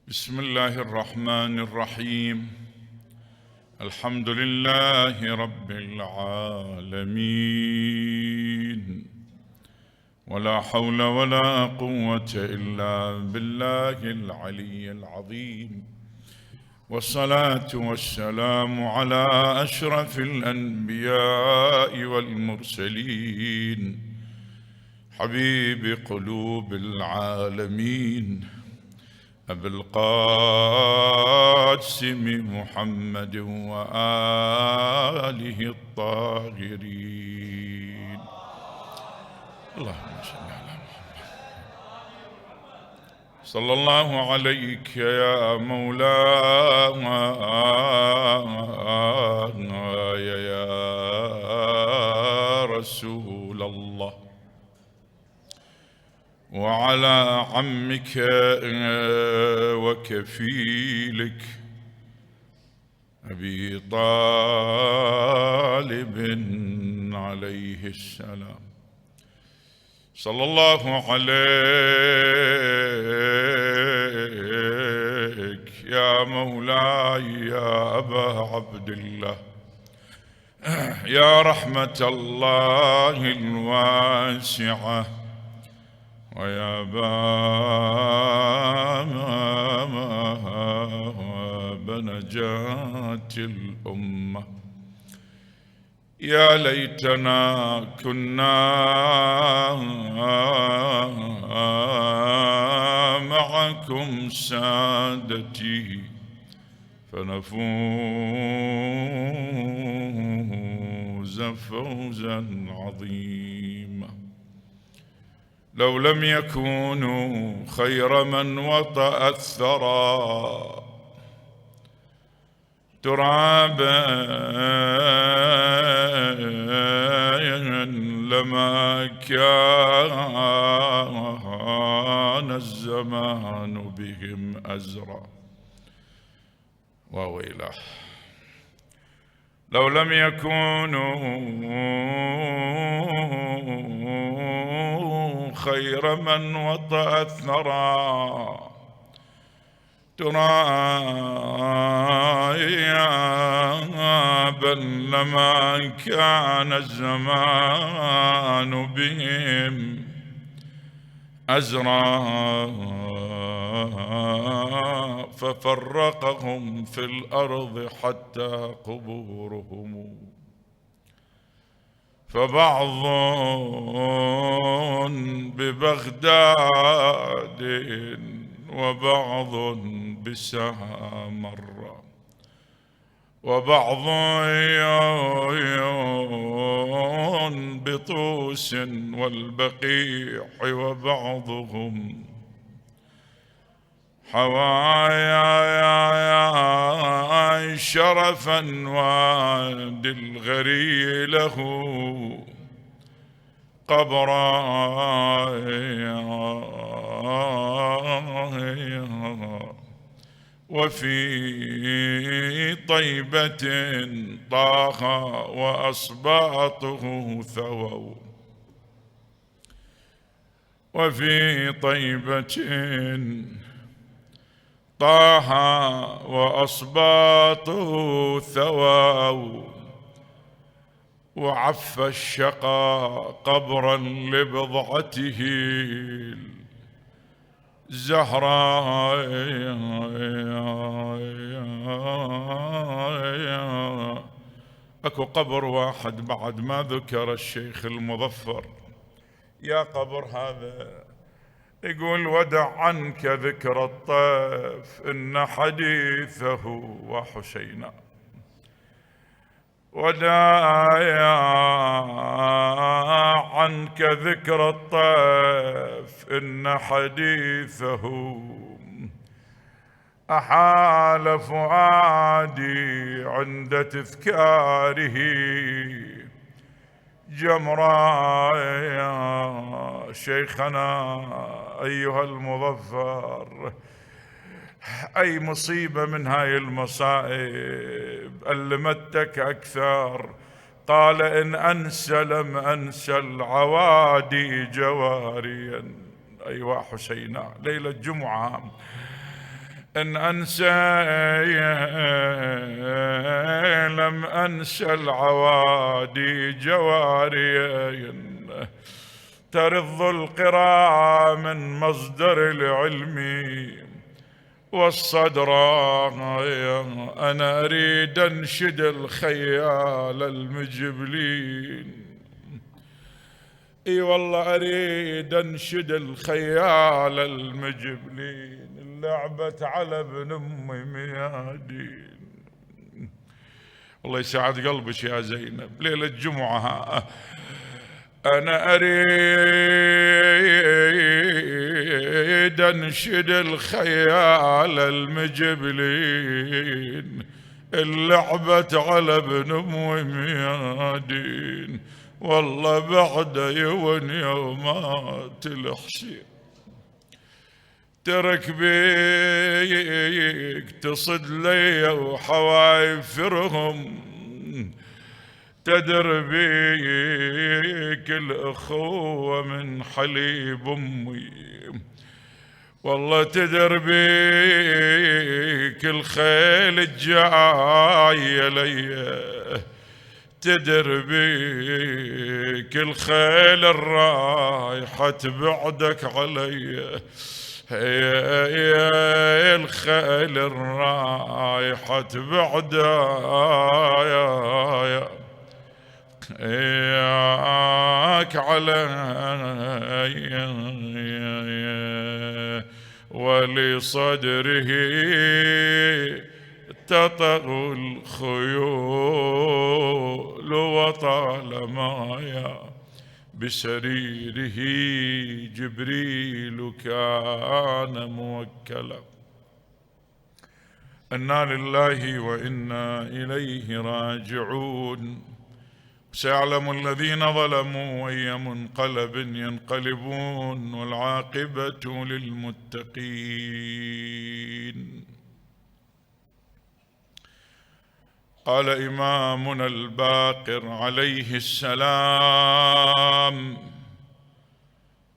بسم الله الرحمن الرحيم. الحمد لله رب العالمين، ولا حول ولا قوة إلا بالله العلي العظيم، والصلاة والسلام على أشرف الأنبياء والمرسلين، حبيب قلوب العالمين، أبي القاسم محمد وآله الطاهرين. اللهم صل على محمد. صلى الله عليك يا مولاي يا رسول الله، وعلى عمك وكفيلك أبي طالب عليه السلام. صلى الله عليك يا مولاي يا أبا عبد الله، يا رحمة الله الواسعة، ويا باب نجاة الأمة. يا ليتنا كنا معكم سادتي فنفوز فوزا عظيما. لو لم يكونوا خير من وطأ الثرى ترابا لما كان الزمان بهم أزرا. وويله لو لم يكونوا خير من وطأ الثرى ترابا لما كان الزمان بهم أزرا، ففرقهم في الأرض حتى قبورهم، فبعض ببغداد وبعض بسامر، وبعض بطوس والبقيع، وبعضهم حوايا شرفا وادي الغري له قبرا، وفي طيبة طاخ وأصباطه ثووا، وفي طيبة طاح وأصباطه ثووا، وعف الشقى قبرا لبضعته الزهراء. اكو قبر واحد بعد ما ذكر الشيخ المظفر، يا قبر هذا يقول: ودع عنك ذكر الطيف إن حديثه وحسينا، ودع عنك ذكر الطيف إن حديثه أحال فؤادي عند تذكاره جمرا. يا شيخنا أيها المظفر، أي مصيبة من هاي المصائب ألمتك أكثر؟ قال: إن أنسى لم أنسى العوادي جواريا. أيوا حسينا، ليلة جمعة إن أنسى لم أنسى العوادي جواري، ترض القرى من مصدر العلم والصدر. أنا أريد أنشد الخيال المجبلين، اي والله أريد أنشد الخيال المجبلين، لعبت على ابن أمي ميادين. الله يساعد قلبك يا زينب، ليلة جمعة أنا أريد أنشد الخيال المجبلين، اللعبت على ابن أمي ميادين، والله بعد يون يومات الحسين ترك بيك تصد لي وحوايفرهم، تدر بيك الأخوة من حليب أمي، والله تدر بيك الخيل الجاية لي، تدر بيك الخيل الرايحة تبعدك علي، يا الخيل الرايحة تبعدك ياك علي، ولصدره تطأ الخيول، وطالما يا بسريره جبريل كان موكلا. إنا لله وإنا إليه راجعون. سيعلم الذين ظلموا أي منقلب ينقلبون، والعاقبة للمتقين. قال إمامنا الباقر عليه السلام: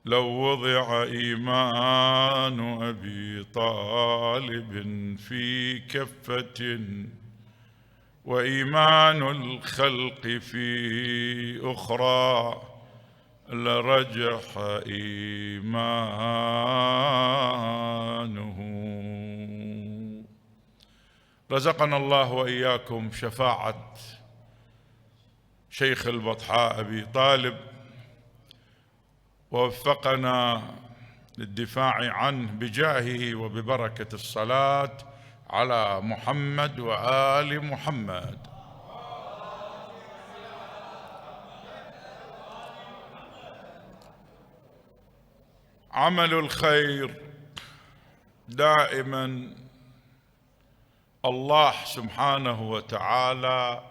لو وضع إيمان أبي طالب في كفة، وإيمان الخلق في أخرى، لرجح إيمانه. رزقنا الله وإياكم شفاعة شيخ البطحاء أبي طالب، ووفقنا للدفاع عنه بجاهه وببركة الصلاة على محمد وآل محمد. عمل الخير دائما الله سبحانه وتعالى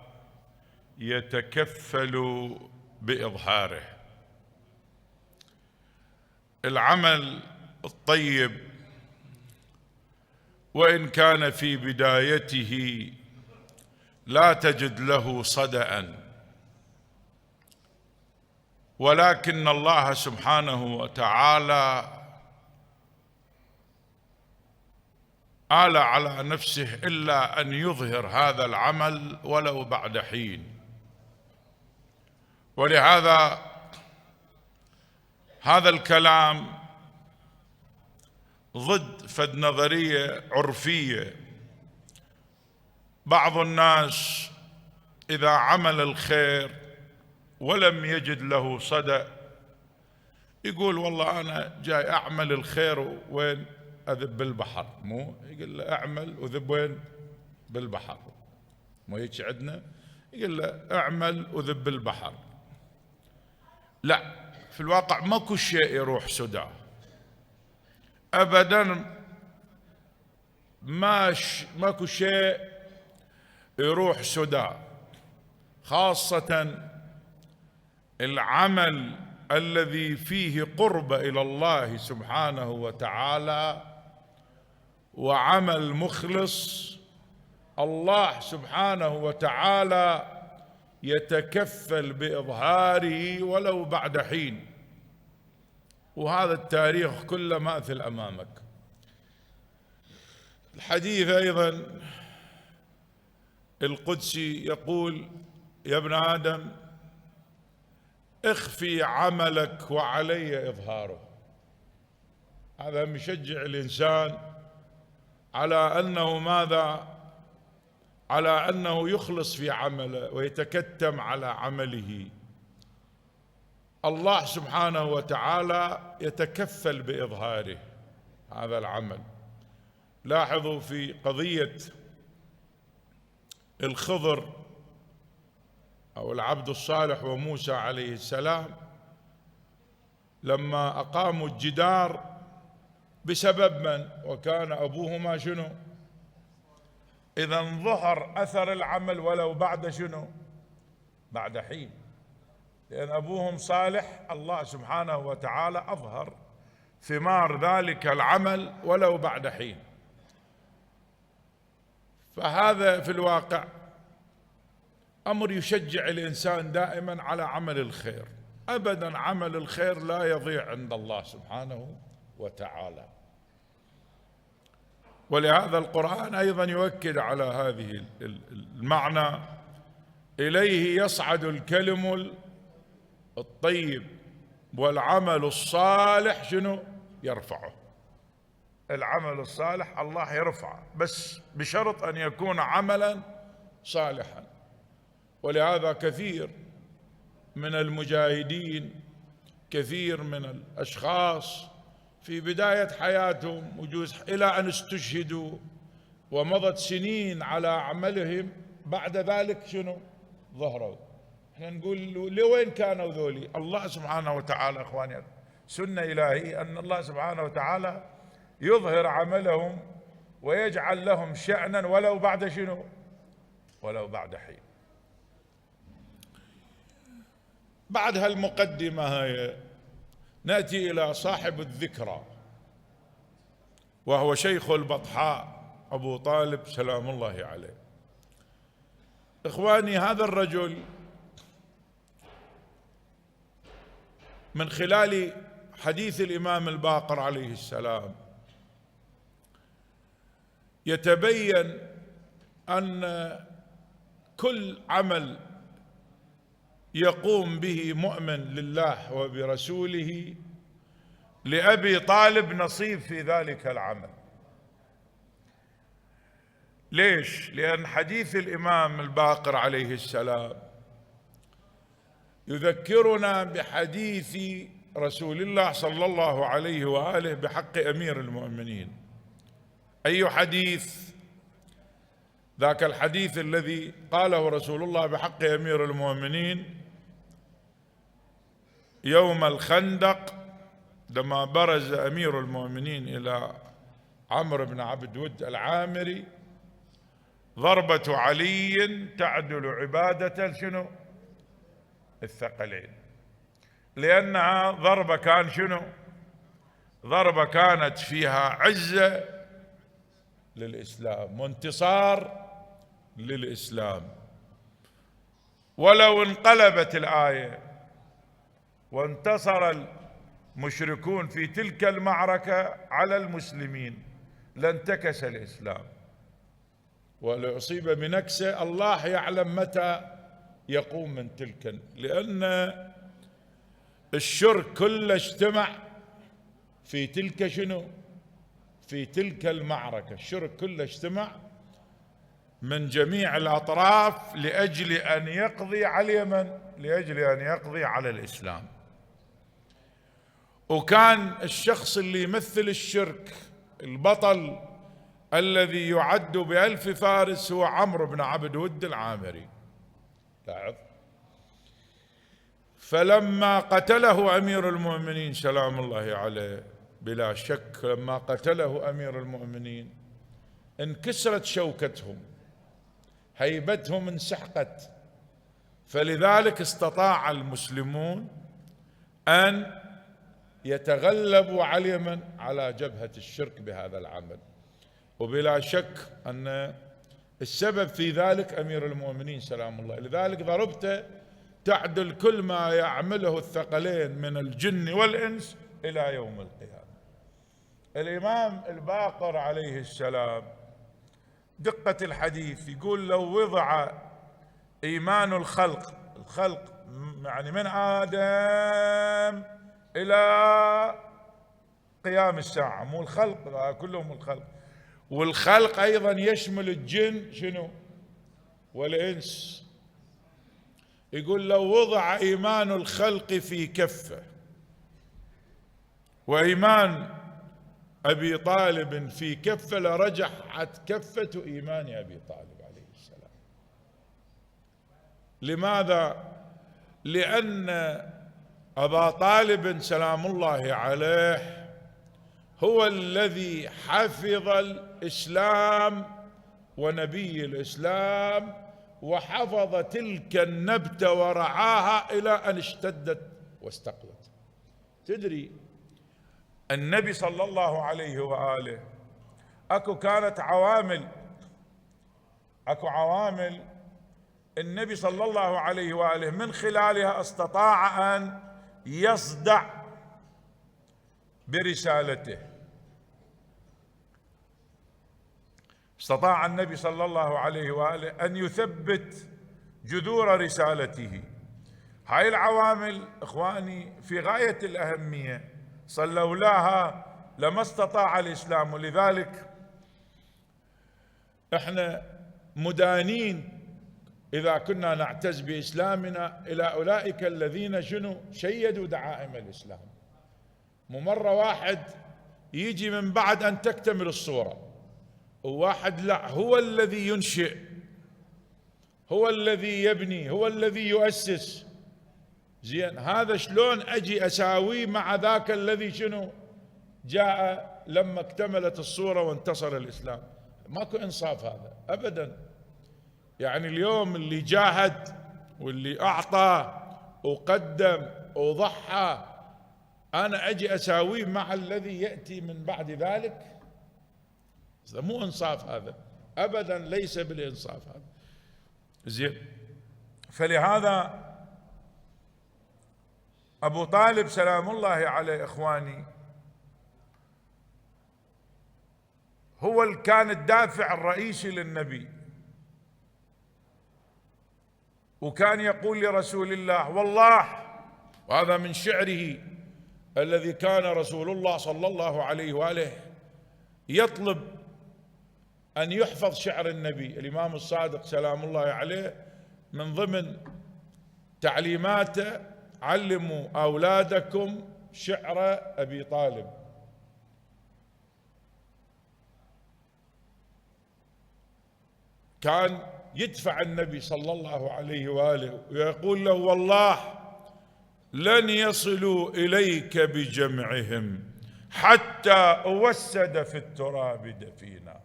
يتكفل بإظهاره. العمل الطيب وإن كان في بدايته لا تجد له صدأ، ولكن الله سبحانه وتعالى آل على نفسه إلا أن يظهر هذا العمل ولو بعد حين. ولهذا هذا الكلام ضد فد نظرية عرفية. بعض الناس إذا عمل الخير ولم يجد له صدى يقول والله أنا جاي أعمل الخير وين؟ أذب بالبحر. مو يقول له أعمل وذب وين؟ بالبحر. مو هيك عندنا؟ يقول له أعمل وذب بالبحر. لا، في الواقع ماكو شيء يروح سدى أبدا، ماكو شيء يروح سدى، خاصة العمل الذي فيه قرب إلى الله سبحانه وتعالى وعمل مخلص. الله سبحانه وتعالى يتكفل بإظهاره ولو بعد حين، وهذا التاريخ كله ماثل أمامك. الحديث أيضا القدسي يقول: يا ابن آدم اخفي عملك وعلي إظهاره. هذا يشجع الإنسان على أنه ماذا؟ على أنه يخلص في عمله ويتكتم على عمله. الله سبحانه وتعالى يتكفل بإظهاره هذا العمل. لاحظوا في قضية الخضر أو العبد الصالح وموسى عليه السلام، لما أقاموا الجدار بسبب من؟ وكان أبوهما شنو؟ إذا ظهر أثر العمل ولو بعد شنو؟ بعد حين، لأن أبوهم صالح، الله سبحانه وتعالى أظهر ثمار ذلك العمل ولو بعد حين. فهذا في الواقع أمر يشجع الإنسان دائما على عمل الخير. أبدا عمل الخير لا يضيع عند الله سبحانه وتعالى. ولهذا القرآن أيضا يؤكد على هذه المعنى: إليه يصعد الكلم الطيب والعمل الصالح شنو؟ يرفعه. العمل الصالح الله يرفعه، بس بشرط أن يكون عملا صالحا. ولهذا كثير من المجاهدين، كثير من الأشخاص في بداية حياتهم وجوز إلى أن استشهدوا ومضت سنين على عملهم، بعد ذلك شنو؟ ظهروا. احنا نقول لوين كانوا ذولي؟ الله سبحانه وتعالى اخواني، سنة إلهية أن الله سبحانه وتعالى يظهر عملهم ويجعل لهم شأنا ولو بعد شنو؟ ولو بعد حين. بعد هالمقدمة هاي نأتي إلى صاحب الذكرى، وهو شيخ البطحاء أبو طالب سلام الله عليه. إخواني، هذا الرجل من خلال حديث الإمام الباقر عليه السلام يتبين أن كل عمل يقوم به مؤمن لله وبرسوله لأبي طالب نصيب في ذلك العمل. ليش؟ لأن حديث الإمام الباقر عليه السلام يذكرنا بحديث رسول الله صلى الله عليه وآله بحق أمير المؤمنين. أي حديث؟ ذاك الحديث الذي قاله رسول الله بحق أمير المؤمنين يوم الخندق، لما برز أمير المؤمنين إلى عمرو بن عبد ود العامري: ضربة علي تعدل عبادة شنو؟ الثقلين. لأنها ضربة كان شنو؟ ضربة كانت فيها عزة للإسلام وانتصار للإسلام. ولو انقلبت الآية وانتصر المشركون في تلك المعركة على المسلمين لانتكس الإسلام ولأصيب بنكسة الله يعلم متى يقوم من تلك، لأن الشرك كله اجتمع في تلك شنو؟ في تلك المعركة. الشرك كله اجتمع من جميع الأطراف لأجل أن يقضي على اليمن، لأجل أن يقضي على الإسلام. وكان الشخص اللي يمثل الشرك البطل الذي يعد ب1000 فارس هو عمرو بن عبد ود العامري. لاحظ. فلما قتله أمير المؤمنين سلام الله عليه، بلا شك لما قتله أمير المؤمنين انكسرت شوكتهم، هيبتهم انسحقت، فلذلك استطاع المسلمون أن يتغلبوا على اليمن على جبهة الشرك بهذا العمل. وبلا شك أن السبب في ذلك أمير المؤمنين سلام الله، لذلك ضربته تعدل كل ما يعمله الثقلين من الجن والإنس إلى يوم القيامة. الإمام الباقر عليه السلام دقة الحديث، يقول لو وضع إيمان الخلق يعني من آدم إلى قيام الساعة، مو الخلق كلهم الخلق، والخلق أيضا يشمل الجن شنو والإنس. يقول لو وضع إيمان الخلق في كفة وإيمان أبي طالب في كفة لرجحت كفة إيمان أبي طالب عليه السلام. لماذا؟ لأن أبا طالب سلام الله عليه هو الذي حفظ الإسلام ونبي الإسلام، وحفظ تلك النبتة ورعاها إلى أن اشتدت واستقوت. تدري النبي صلى الله عليه وآله كانت عوامل النبي صلى الله عليه وآله من خلالها استطاع أن يصدع برسالته. استطاع النبي صلى الله عليه وآله أن يثبت جذور رسالته. هاي العوامل إخواني في غاية الأهمية، لولاها لما استطاع الإسلام. ولذلك احنا مدانين إذا كنا نعتز بإسلامنا إلى أولئك الذين شيدوا دعائم الإسلام. مرة واحد يجي من بعد أن تكتمل الصورة، وواحد لا، هو الذي ينشئ، هو الذي يبني، هو الذي يؤسس. زين، هذا شلون أجي أساويه مع ذاك الذي جاء لما اكتملت الصورة وانتصر الإسلام؟ ماكو إنصاف هذا أبدا. يعني اليوم اللي جاهد واللي أعطى وقدم وضحى، أنا أجي أساويه مع الذي يأتي من بعد ذلك؟ مو إنصاف هذا أبدا، ليس بالإنصاف هذا. زين، فلهذا أبو طالب سلام الله عليه إخواني هو كان الدافع الرئيسي للنبي، وكان يقول لرسول الله والله، وهذا من شعره الذي كان رسول الله صلى الله عليه وآله يطلب أن يحفظ شعر النبي. الإمام الصادق سلام الله عليه من ضمن تعليماته علموا أولادكم شعر أبي طالب. كان يدفع النبي صلى الله عليه وآله ويقول له والله لن يصلوا إليك بجمعهم حتى أوسد في التراب دفينا.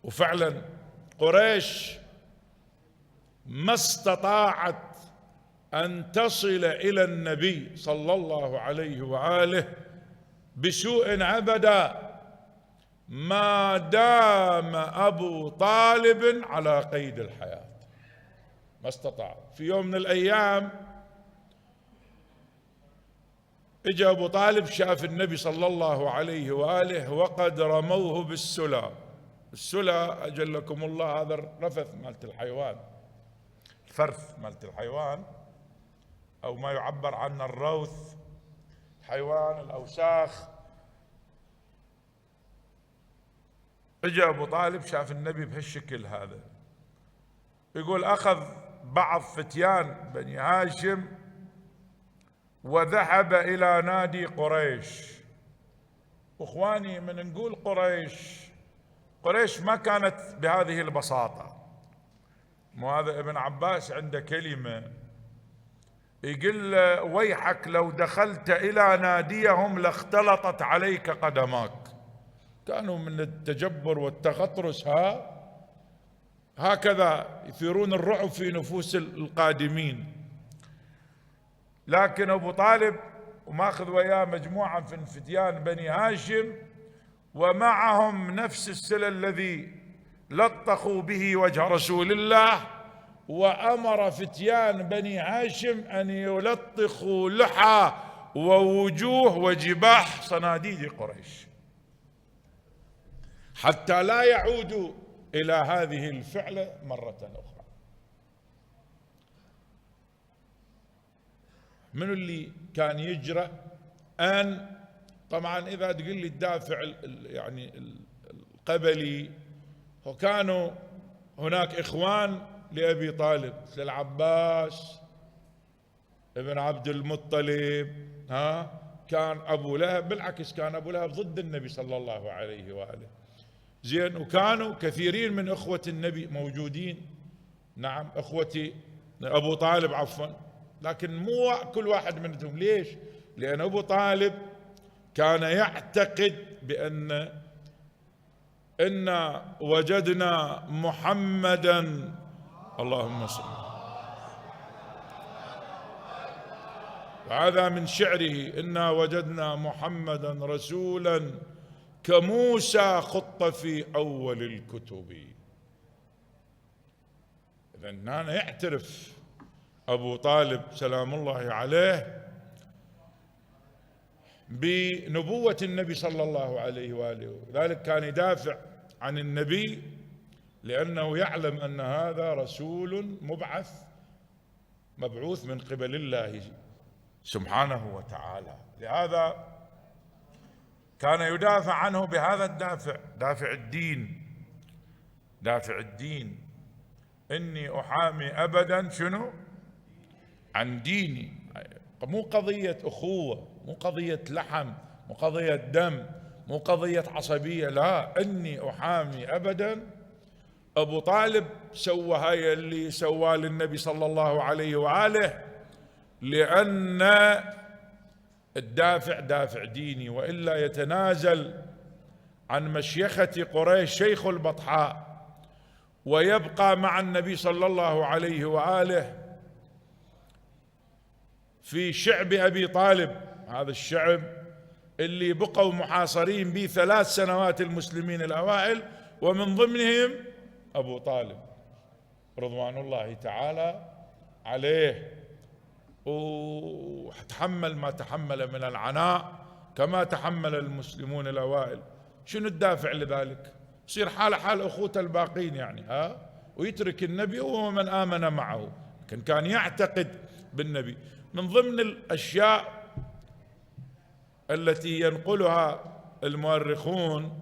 وفعلا قريش ما استطاعت أن تصل إلى النبي صلى الله عليه وآله بسوء أبدا ما دام أبو طالب على قيد الحياة. ما استطاع. في يوم من الأيام اجى أبو طالب شاف النبي صلى الله عليه وآله وقد رموه بالسلى. السلى أجلكم الله هذا الرفث مالت الحيوان، الفرث مالت الحيوان، أو ما يعبر عنه الروث، الحيوان الأوساخ. اجى أبو طالب شاف النبي بهالشكل هذا، يقول أخذ بعض فتيان بني هاشم وذهب إلى نادي قريش. أخواني من نقول قريش ما كانت بهذه البساطة. وهذا ابن عباس عنده كلمة يقول له ويحك لو دخلت إلى ناديهم لاختلطت عليك قدماك. كانوا من التجبر والتغطرس هكذا يثيرون الرعب في نفوس القادمين. لكن أبو طالب وماخذ وياه مجموعة من فتيان بني هاشم ومعهم نفس السلل الذي لطخوا به وجه رسول الله، وأمر فتيان بني هاشم أن يلطخوا لحى ووجوه وجباح صناديد قريش، حتى لا يعودوا إلى هذه الفعلة مرة أخرى. من اللي كان يجرأ أن، طبعا إذا تقول لي الدافع يعني القبلي، وكانوا هناك إخوان لأبي طالب، للعباس ابن عبد المطلب، كان أبو لهب، بالعكس كان أبو لهب ضد النبي صلى الله عليه وآله، زين، وكانوا كثيرين من إخوة النبي موجودين، نعم، إخوتي أبو طالب عفوا، لكن مو كل واحد منهم. ليش؟ لأن أبو طالب كان يعتقد بأن إنا وجدنا محمدا، اللهم صل، وهذا من شعره: إنا وجدنا محمدا رسولا كموسى خط في أول الكتب. إذن هنا يعترف أبو طالب سلام الله عليه بنبوة النبي صلى الله عليه وآله، ذلك كان يدافع عن النبي لأنه يعلم أن هذا رسول مبعوث من قبل الله سبحانه وتعالى. لهذا كان يدافع عنه بهذا الدافع، دافع الدين، دافع الدين. إني أحامي أبدا شنو؟ عن ديني. مو قضية أخوة، مو قضية لحم، مو قضية دم، مو قضية عصبية، لا، إني أحامي أبدا. أبو طالب سوى هاي اللي سواه للنبي صلى الله عليه وآله لأن الدافع دافع ديني، وإلا يتنازل عن مشيخة قريش شيخ البطحاء ويبقى مع النبي صلى الله عليه وآله في شعب أبي طالب، هذا الشعب اللي بقوا محاصرين به 3 سنوات المسلمين الأوائل، ومن ضمنهم أبو طالب رضوان الله تعالى عليه، وتحمل ما تحمل من العناء كما تحمل المسلمون الأوائل. شنو الدافع لذلك؟ يصير حال حال أخوته الباقين يعني، ويترك النبي ومن آمن معه، لكن كان يعتقد بالنبي. من ضمن الأشياء التي ينقلها المؤرخون،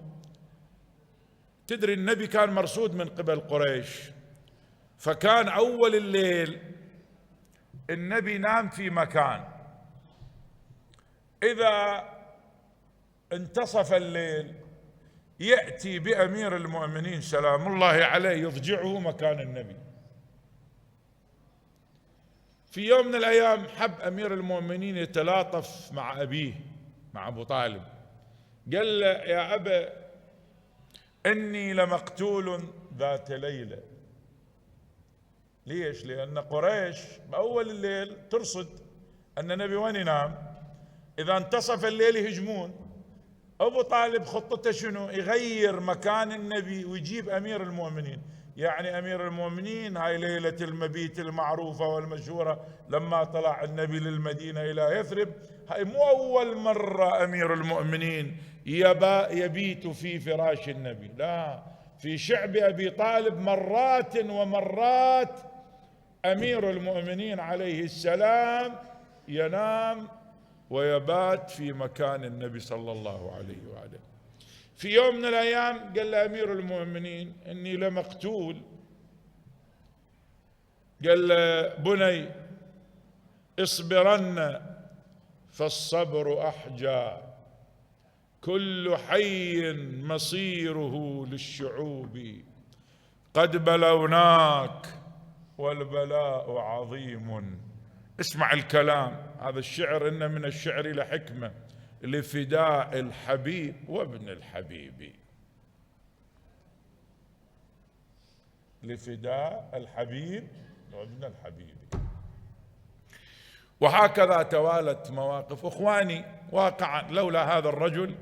تدري النبي كان مرصود من قبل قريش، فكان أول الليل النبي نام في مكان، إذا انتصف الليل يأتي بأمير المؤمنين سلام الله عليه يضجعه مكان النبي. في يوم من الأيام حب أمير المؤمنين يتلاطف مع أبيه، مع أبو طالب، قال له: يا أبا إني لمقتول ذات ليلة. ليش؟ لأن قريش بأول الليل ترصد أن النبي وين ينام، إذا انتصف الليل يهجمون. أبو طالب خطته شنو؟ يغير مكان النبي ويجيب أمير المؤمنين. يعني أمير المؤمنين هاي ليلة المبيت المعروفة والمشهورة لما طلع النبي للمدينة إلى يثرب، هاي مو أول مرة أمير المؤمنين يبيت في فراش النبي، لا، في شعب أبي طالب مرات ومرات أمير المؤمنين عليه السلام ينام ويبات في مكان النبي صلى الله عليه وآله. في يوم من الأيام قال له أمير المؤمنين: إني لمقتول. قال له: بني اصبرن فالصبر أحجى، كل حي مصيره للشعوب، قد بلوناك والبلاء عظيم. اسمع الكلام، هذا الشعر إن من الشعر لحكمة، لفداء الحبيب وابن الحبيب، لفداء الحبيب وابن الحبيب. وهكذا توالت مواقف. اخواني، واقعا لولا هذا الرجل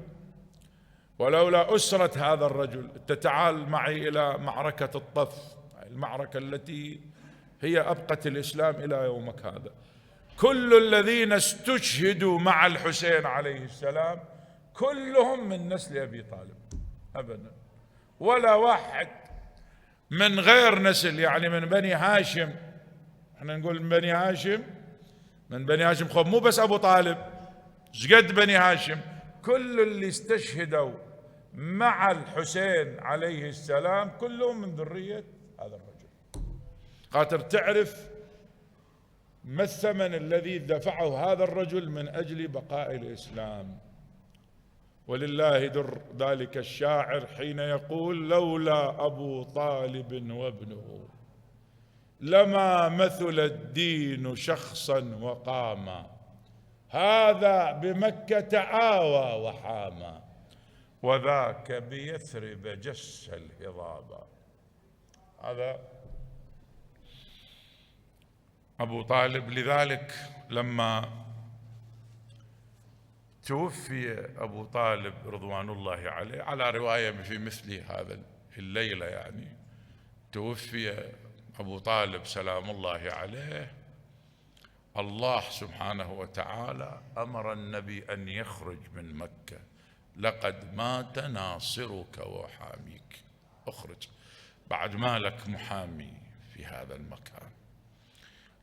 ولولا أسرة هذا الرجل، تتعال معي إلى معركة الطف، المعركة التي هي أبقت الإسلام إلى يومك هذا، كل الذين استشهدوا مع الحسين عليه السلام كلهم من نسل أبي طالب أبدا، ولا واحد من غير نسل، يعني من بني هاشم. احنا نقول من بني هاشم، من بني هاشم خب، مو بس أبو طالب، شقد بني هاشم كل اللي استشهدوا مع الحسين عليه السلام كلهم من ذرية هذا الرجل. خاطر تعرف ما الثمن الذي دفعه هذا الرجل من أجل بقاء الإسلام. ولله در ذلك الشاعر حين يقول: لولا أبو طالب وابنه لما مثل الدين شخصا وقاما، هذا بمكة آوى وحاما، وذاك بيثرب جس الهضابا. هذا أبو طالب. لذلك لما توفي أبو طالب رضوان الله عليه، على رواية في مثل هذا الليلة، يعني توفي أبو طالب سلام الله عليه، الله سبحانه وتعالى أمر النبي أن يخرج من مكة: لقد مات ناصرك وحاميك، اخرج، بعد ما لك محامي في هذا المكان.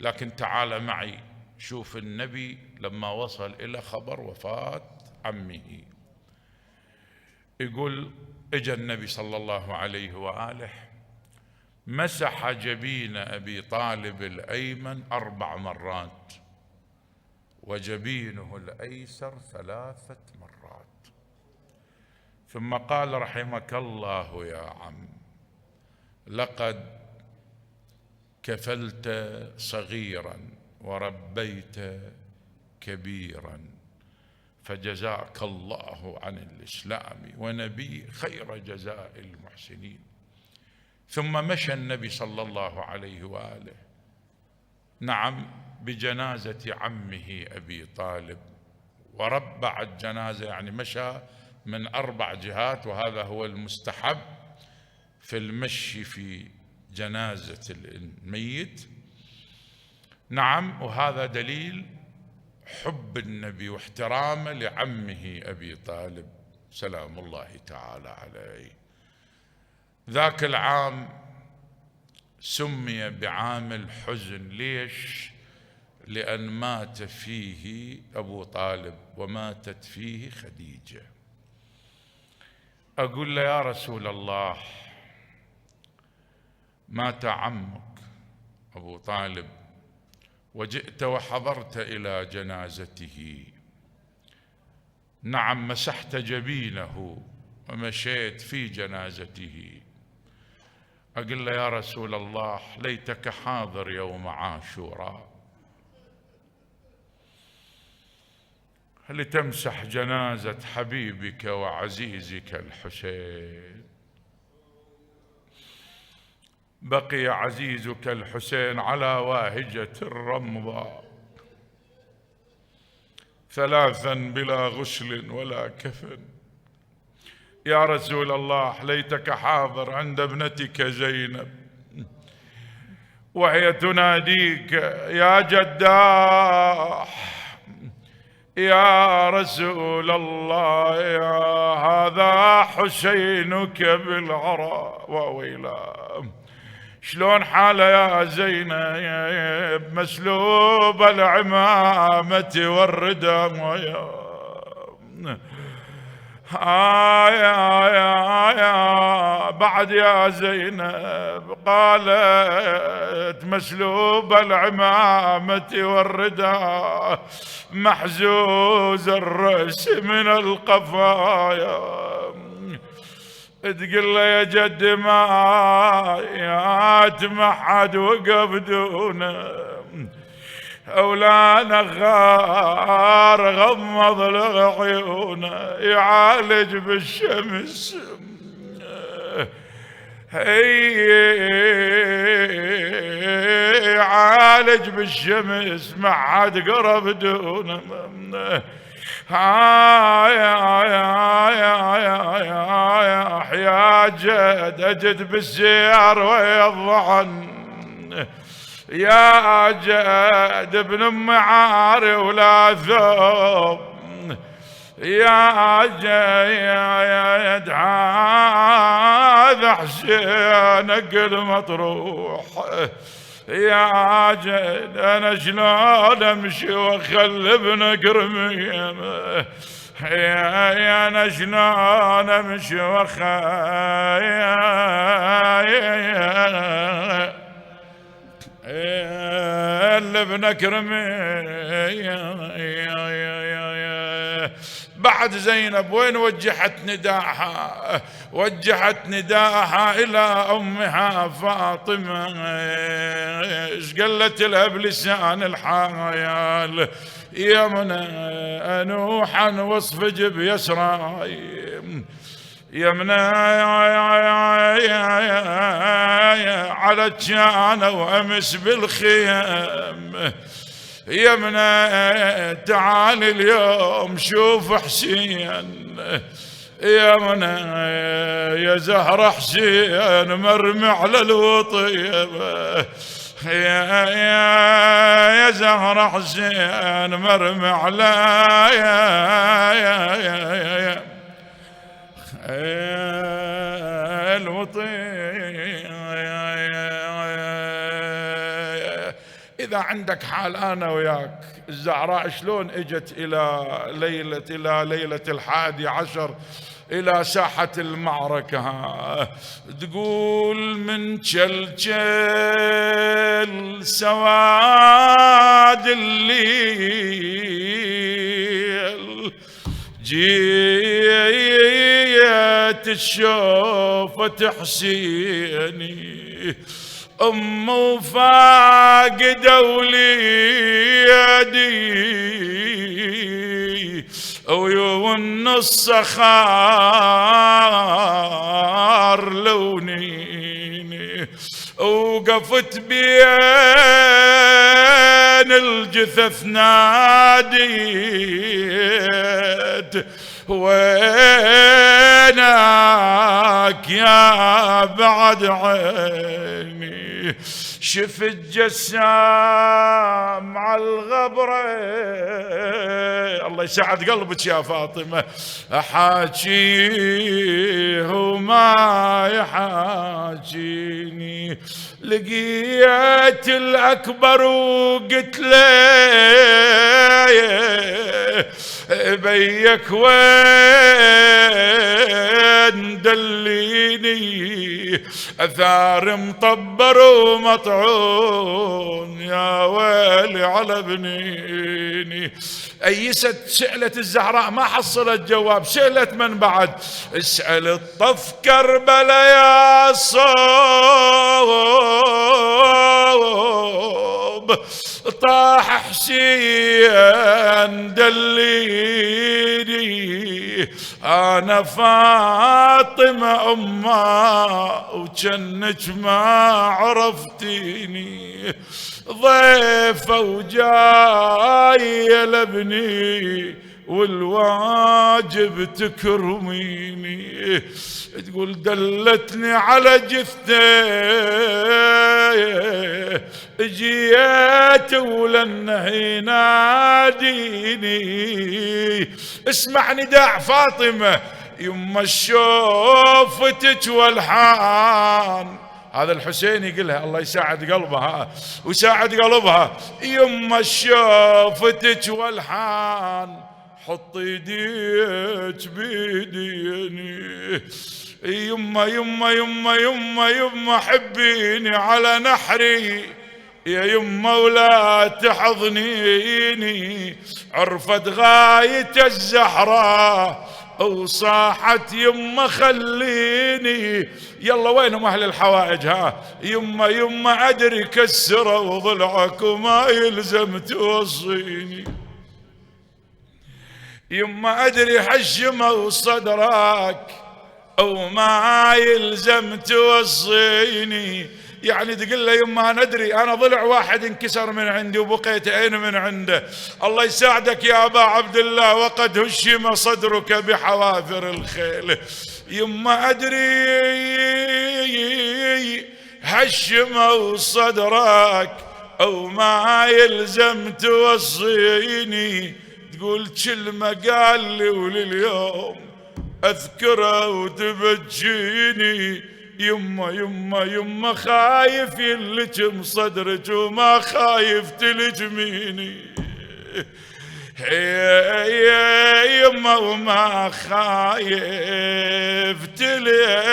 لكن تعال معي شوف النبي لما وصل إلى خبر وفاة عمه، يقول: اجى النبي صلى الله عليه وآله مسح جبين أبي طالب الأيمن 4 مرات، وجبينه الأيسر 3 مرات، ثم قال: رحمك الله يا عم، لقد كفلت صغيرا وربيت كبيرا، فجزاك الله عن الإسلام ونبي خير جزاء المحسنين. ثم مشى النبي صلى الله عليه وآله، نعم، بجنازة عمه أبي طالب، وربع الجنازة، يعني مشى من 4 جهات، وهذا هو المستحب في المشي في جنازة الميت. نعم، وهذا دليل حب النبي واحترامه لعمه أبي طالب سلام الله تعالى عليه. ذاك العام سمي بعام الحزن. ليش؟ لأن مات فيه أبو طالب وماتت فيه خديجة. أقول له: يا رسول الله، مات عمك أبو طالب وجئت وحضرت إلى جنازته، نعم، مسحت جبينه ومشيت في جنازته. أقول له: يا رسول الله، ليتك حاضر يوم عاشوراء لتمسح جنازة حبيبك وعزيزك الحسين. بقي عزيزك الحسين على واهجة الرمضاء 3 بلا غسل ولا كفن. يا رسول الله، ليتك حاضر عند ابنتك زينب وهي تناديك: يا جداح، يا رسول الله، يا هذا حسينك بالعراء. وويلا، شلون حاله يا زينب، مسلوب العمامة والردى، يا بعد يا زينب قالت: مسلوب العمامة والردى، محزوز الرأس من القفايا. تقول له: يا جد ما يتمحد وقف دونه، أولا نغار غمض له عيونه، يعالج بالشمس، يعالج بالشمس، ما عاد قرب دونه. يا جد أجد بالسيار ويضعن، يا جد ابن ام عاري ولا ثوب، يا جد هذا حسين اقل مطروح، يا جد انا شلون امشي واخلي ابنك رميم، يا انا شلون امشي واخلي ابنك رميم. بعد زينب وين وجهت نداها؟ وجهت نداها إلى أمها فاطمة، إيش قالت لها بلسان الحال؟ يا من أنوحا واصفج بيسراي، يا من على الجانة وأمس بالخيام، يا من تعال اليوم شوف حسين، يا من يا زهرة حسين مرمي على الوطيبة، يا زهرة حسين مرمي على الوطيبة. إذا عندك حال أنا وياك، الزهراء شلون اجت إلى ليلة 11 إلى ساحة المعركة، تقول من جلجل سواد الليل جيت الشوفة حسيني، أم فاقدة وليدي ويون الصخار لونيني، وقفت بين الجثث ناديت وينك يا بعد عيني، شفت جسام على الغبرة، الله يسعد قلبك يا فاطمة، أحاكيه وما يحاكيني، لقيت الأكبر وقلت له بيك وين دليني، أثار مطبر ومطعون يا ويلي على بنيني. أيست سألت الزهراء ما حصلت جواب، سألت من بعد؟ اسأل الطف كربلا يا صوب، طاح حسين دليني، أنا فاطمة أمه وجنك ما عرفتيني، ضيفة وجاية لابني والواجب تكرميني، تقول دلتني على جثته جيت ولنه يناديني، اسمع نداء فاطمة يما شوفتك والحان، هذا الحسين يقولها الله يساعد قلبها ويساعد قلبها، يما شوفتك والحان حط يديك بيديني، يما يما يما يما يما حبيني على نحري يا يما ولا تحضنيني، عرفت غاية الزهراء وصاحت يما خليني، يلا وينهم اهل الحوائج؟ ها يما يما ادري كسره وضلعك وما يلزم توصيني، يما ادري حشمه وصدرك وما يلزم توصيني، يعني تقول له يما ندري انا ضلع واحد انكسر من عندي وبقيت عين من عنده، الله يساعدك يا ابا عبد الله وقد هشم صدرك بحوافر الخيل، يما ادري هشم صدرك أو ما يلزم توصيني، تقول كلمة قال لي ولليوم أذكره وتبجيني. يما يما يما خايف يلجم صدرك وما خايف تلجميني. يما وما خايف تلجميني.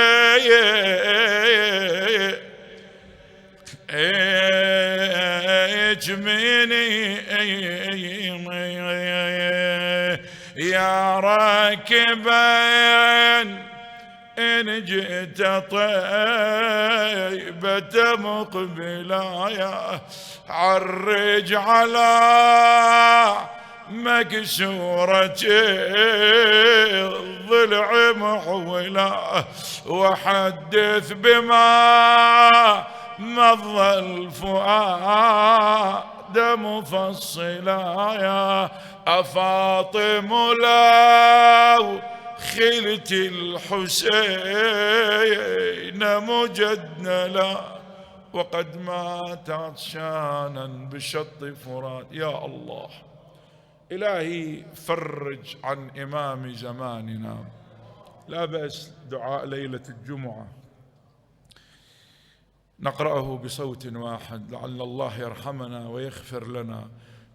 يا راكبا إن جئت طيبة مقبلا، يا عرج على مكسورة الضلع محولا، وحدث بما مضى الفؤاد مفصلا. يا أفاطم لو خلت الحسين مجدلا، وقد مات عطشانا بشط فرات. يا الله إلهي فرج عن إمام زماننا. لا بأس دعاء ليلة الجمعة نقرأه بصوت واحد لعل الله يرحمنا ويغفر لنا.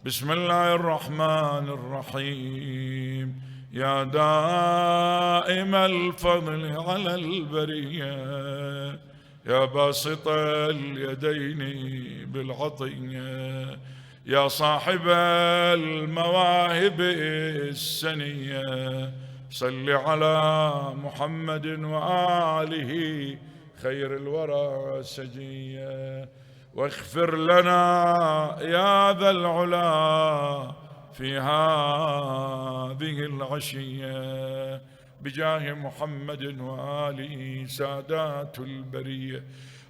بسم الله الرحمن الرحيم. يا دائم الفضل على البرية، يا باسط اليدين بالعطية، يا صاحب المواهب السنية، صل على محمد وآله خير الورى سجية. واغفر لنا يا ذا العلا في هذه العشية، بجاه محمد وآله سادات البرية.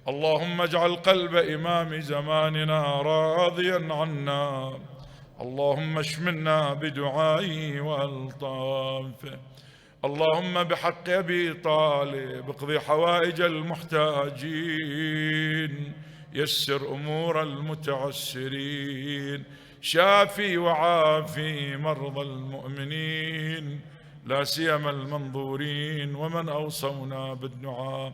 اللهم اجعل قلب إمام زماننا راضيا عنا، اللهم اشملنا بدعائه وألطافه. اللهم بحق أبي طالب اقضي حوائج المحتاجين، يسر أمور المتعسرين، شافي وعافي مرضى المؤمنين، لا سيما المنظورين ومن أوصونا بالدعاء.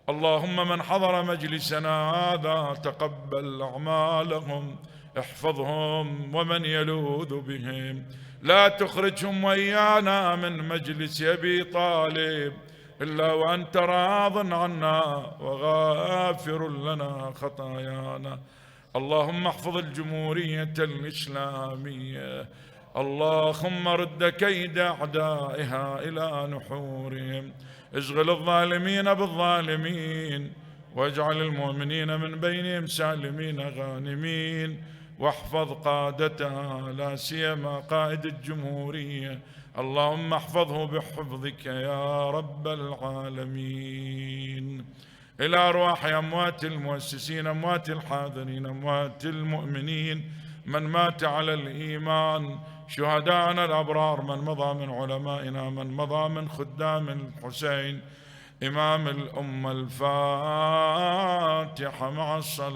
اللهم من حضر مجلسنا هذا تقبل أعمالهم، احفظهم ومن يلوذ بهم، لا تخرجهم وإيانا من مجلس أبي طالب إلا وأنت راض عنا وغافر لنا خطايانا. اللهم احفظ الجمهورية الإسلامية، اللهم رد كيد أعدائها إلى نحورهم، اشغل الظالمين بالظالمين، واجعل المؤمنين من بينهم سالمين غانمين، واحفظ قادتها لا سيما قائد الجمهورية، اللهم احفظه بحفظك يا رب العالمين. إلى أرواح أموات المؤسسين، أموات الحاضرين، أموات المؤمنين، من مات على الإيمان، شهداءنا الأبرار، من مضى من علمائنا، من مضى من خدام الحسين إمام الأمة. الفاتحة مع الصلاة.